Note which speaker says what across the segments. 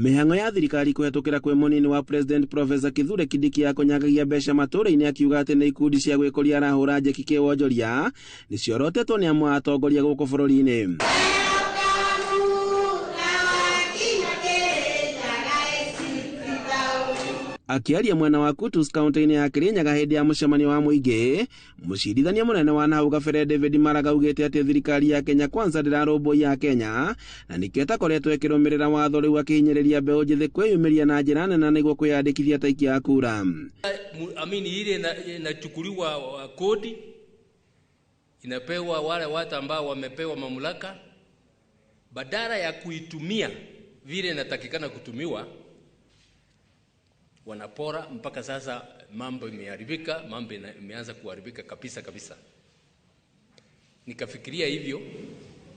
Speaker 1: Mĩhang'o ya thirikari kũhetũkĩra kwĩ mũnini wa president Professor Kithure Kindiki ya kũnyagagia mbeca matũũra-inĩ akiuga atĩ nĩ ikundi cia gwĩkũria arahũra njeki kĩwonjoria nĩciorotetwo nĩ amwe a atongoria gũkũ bũrũri-inĩ. Akĩaria mwena wa Kutus kaunti-inĩ ya Kirinyaga hĩndĩ ya mũcemanio wa mũingĩ, mũcirithania mũnene wa nahau kabere David Maraga augĩte atĩ thirikari ya Kenya Kwanza ndĩrarũmbũiya Kenya na nĩkĩo ĩtakoretwo ĩkĩrũmĩrĩra watho rĩu akĩhinyĩrĩria mbeũ njĩthĩ kwĩyumĩria na njĩra nene nĩguo kwĩyandĩkithia ta aikia a kura.
Speaker 2: Amini ile inachukuliwa kodi inapewa wale watu ambao wamepewa mamlaka, badala ya kuitumia vile inatakikana kutumiwa, wanapora. Mpaka sasa mambo imeharibika, mambo imeanza kuharibika kabisa kabisa. Nikafikiria hivyo,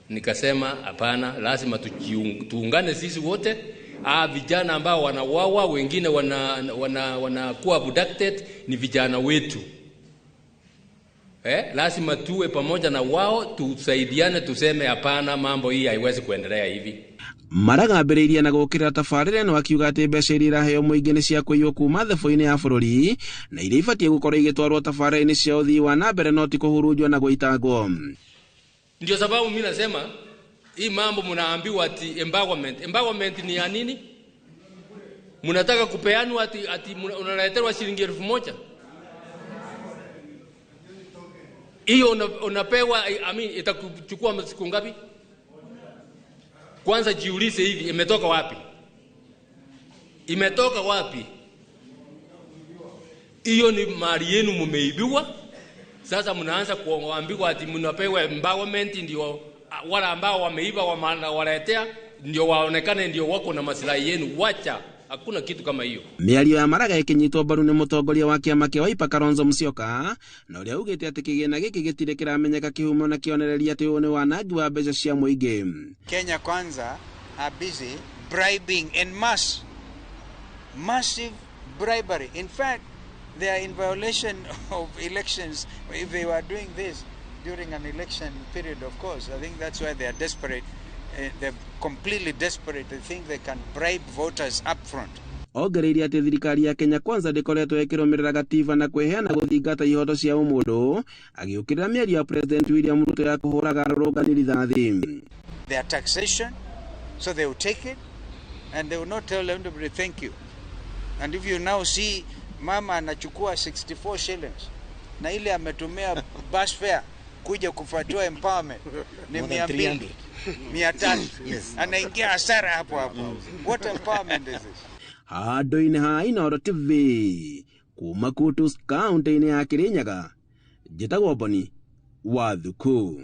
Speaker 2: nikasema hapana, lazima tuungane sisi wote. Vijana ambao wanawawa, wengine wanakuwa abducted ni vijana wetu. Lazima tuwe pamoja na wao, tusaidiane, tuseme hapana, mambo hii haiwezi kuendelea hivi.
Speaker 1: Maraga ambĩrĩirie na gũkĩrĩra tabarĩra ĩno akiuga atĩ mbeca iria iraheo mũingĩ nĩ cia kũiywo kuma thebũ-inĩ ya bũrũri na iria ibatiĩ gũkorwo igĩtwarwo tabarĩra-inĩ cia ũthii wa na mbere no ti kũhurunjwo na gũitangwo.
Speaker 2: Ndio sababu mimi nasema hii mambo mnaambiwa ati empowerment. Empowerment ni ya nini? Mnataka kupeanwa ati unaletewa shilingi 1000. Hiyo unapewa, I mean, itakuchukua siku ngapi? Kwanza jiulize hivi, imetoka wapi? Imetoka wapi? Hiyo ni mali yenu mmeibiwa. Sasa mnaanza kuambiwa ati mnapewa empowerment ndio wale ambao wameiba waletea ndio waonekane ndio wako na maslahi yenu. Wacha, hakuna kitu kama hiyo.
Speaker 1: Mĩario ya Maraga ĩkĩnyitwo mbaru nĩ mũtongoria wa kĩama kĩa Wiper Kalonzo Musyoka na ũrĩa augĩte atĩ kĩgĩna gĩkĩ gĩtirĩ kĩramenyeka kĩhumo na kĩonereria atĩ ũyũ nĩ wanangi wa mbeca cia mũingĩ.
Speaker 3: Kenya Kwanza are busy bribing en masse, massive bribery. In fact, they are in violation of elections. If they were doing this during an election period, of course, I think that's why they are desperate. They're completely desperate. They think they can bribe voters up front.
Speaker 1: Ongereire atĩ thirikari ya Kenya Kwanza ndĩkoretwo ĩkĩrũmĩrĩra gatiba na kwĩheana gũthingata ihoto cia ũmũndũ, agĩũkĩrĩra mĩario ya President William Ruto ya kũhũraga arũrũngani rithathi.
Speaker 3: Their taxation, so they will take it and they will not tell anybody thank you. And if you now see mama anachukua 64 shillings na ile ametumia bus fare kuja kufuatia empowerment ni mia mbili, mia tatu.
Speaker 4: Yes.
Speaker 3: Anaingia hasara hapo hapo. What empowerment is this?
Speaker 1: Handũ-inĩ ha Inooro TV kuma Kutus kaunti-inĩ ya Kirinyaga, njĩtagwo Boni wa Thuku.